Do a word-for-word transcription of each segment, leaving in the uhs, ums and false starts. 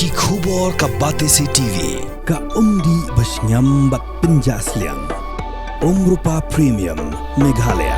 Ki khubor ka Batesi T V, ka umdih ba shngiam bad pynjah sliang. Umrupa Premium, Meghalaya.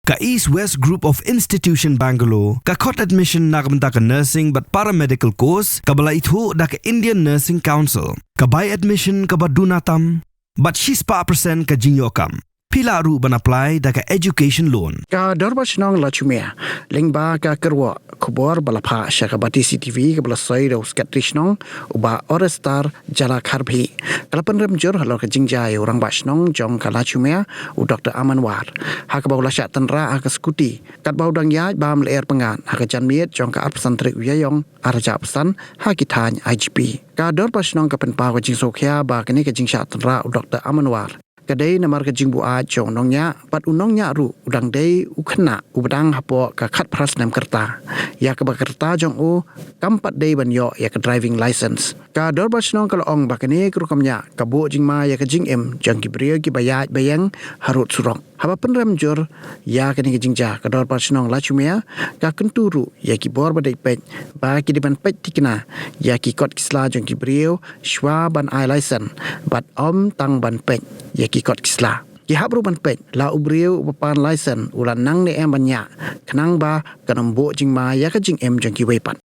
Ka East West Group of Institution Bangalore ka khot admission na ka bynta ka nursing bad paramedical course kaba la ithuh da ka Indian Nursing Council. Ka bai admission kaba duna tam bad shispah percent ka jingïoh kam. Phi lah ruh ban apply da ka education loan. Ka Dorbar Shnong Lachumiere lyngba ka kyrwoh khubor ba la phah sha ka Batesi T V kaba la soi da u Secretary Shnong, u Bah Orestar Jala Kharbhi, ka la pynrem jur halor ka jingjia ïa u Rangbah Shnong jong ka Lachumiere, u Doktor Aman War, ha kaba u la shah tynrah ha ka skuti katba u dang ïaid bam lyer pyngngad ha ka janmiet jong ka arphew san tarik u Ïaïong arhajar arphew san ha ki thaiñ I G P. Ka Dorbar Shnong ka pynpaw ka jingsngewkhia ba kane ka jingshah tynrah u Doktor Aman War ka dei namar ka jingbuaid jong u nongñiah bad u nongñiah ruh u dang dei u khynnah uba dang hapoh ka khatphra snem ka rta, ïa kaba ka rta jong u kam pat dei ban ïoh ïa ka driving license. Ka Dorbar Shnong ka la ong ba kane ka rukom ñiah ka buh jingma ïa ka jingim jong ki briew kiba ïaid ba ïeng harud surok. Haba pynrem jur ïa kane ka jingjia, ka Dorbar Shnong Lachumiere ka kyntu ruh ïa ki bor ba dei peit ba ki dei ban peit thikna ïa ki kot ki sla jong ki briew shwa ban ai license bad ym tang ban peit ïa ki kot ki sla. Ki hap ruh ban peit la u briew uba pan license u la nang ne em ban ñiah, khnang ba kan ym buh jingma ïa ka jingim jong kiwei pat.